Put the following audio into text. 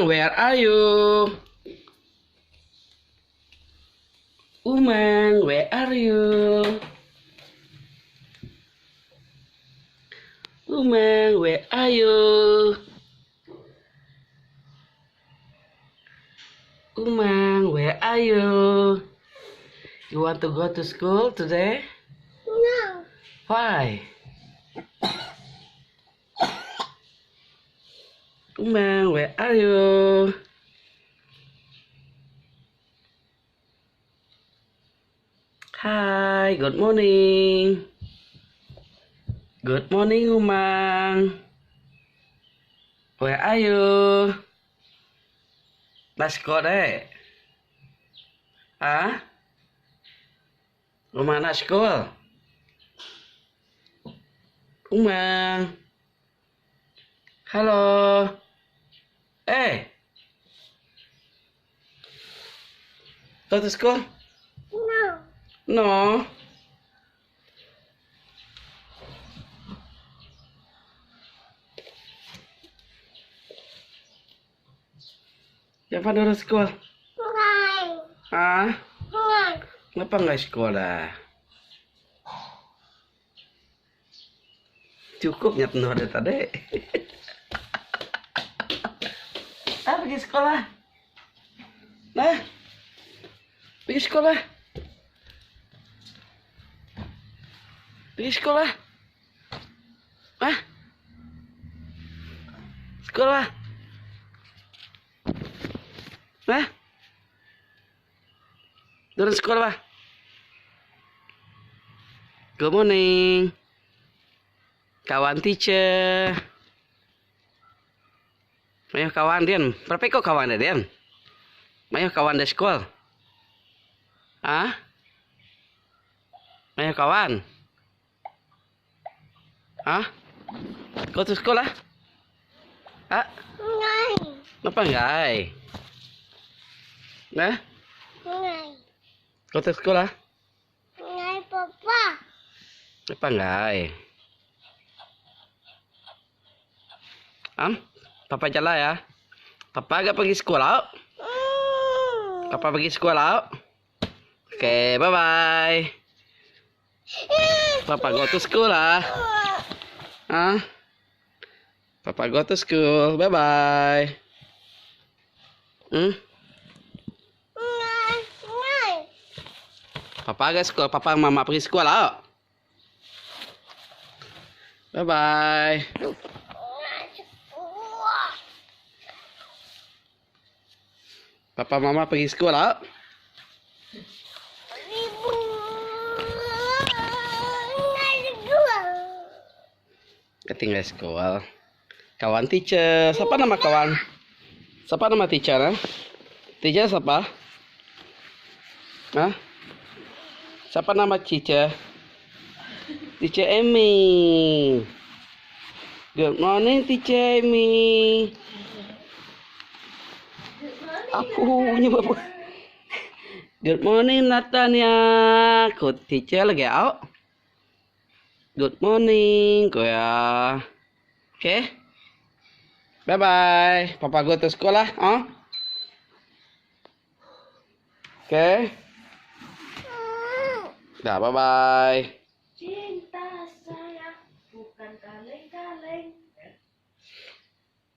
Umang, where are you? Umang, where are you? Umang, where are you? Umang, where are you? You want to go to school today? No. Why? Umang, where are you? Hi, good morning. Good morning, Umang. Where are you? Let's go there. Ah? Rumah anak school. Umang. Halo. Eh. Go to school? No. No. Siapa dulu sekolah? Ngai. Ah? Ngai. Kenapa nggak sekolah? Cukup nyat dari tadi. Ah, pergi sekolah. Nah, pergi sekolah. Pergi sekolah. Ah, sekolah. Nah, turun sekolah. Good morning. Kawan teacher. Mayo kawan Dian. Berapa ekor kawan dia Dian? Mayo kawan di sekolah. Ah? Mayo kawan. Ah? Kau tu sekolah? Ah? Ngai. Kenapa enggak? Nah? Ngai. Kau tu sekolah? Ngai papa. Kenapa enggak? Am? Papa jalan ya. Papa agak pergi sekolah. Papa pergi sekolah. Okay, bye bye. Papa go to school lah. Ah? Papa go to school. Bye bye. Hmm? Ngai. Ngai. Papa agak sekolah. Papa mama pergi sekolah. Bye bye. Ngai sekolah. Papa mama pergi sekolah. Ibu. Ngai sekolah. Ketinggalan sekolah. Kawan teacher. Siapa nama kawan? Siapa nama teacher? Eh? Teacher siapa? Hah? Siapa nama teacher? Teacher Amy. Good morning, Teacher Amy. Aku punya apa? Good morning, Natania. Good teacher lagi out. Good morning, kuya. Okay. Bye bye. Papa go to sekolah, huh? Okay. Dah, bye bye.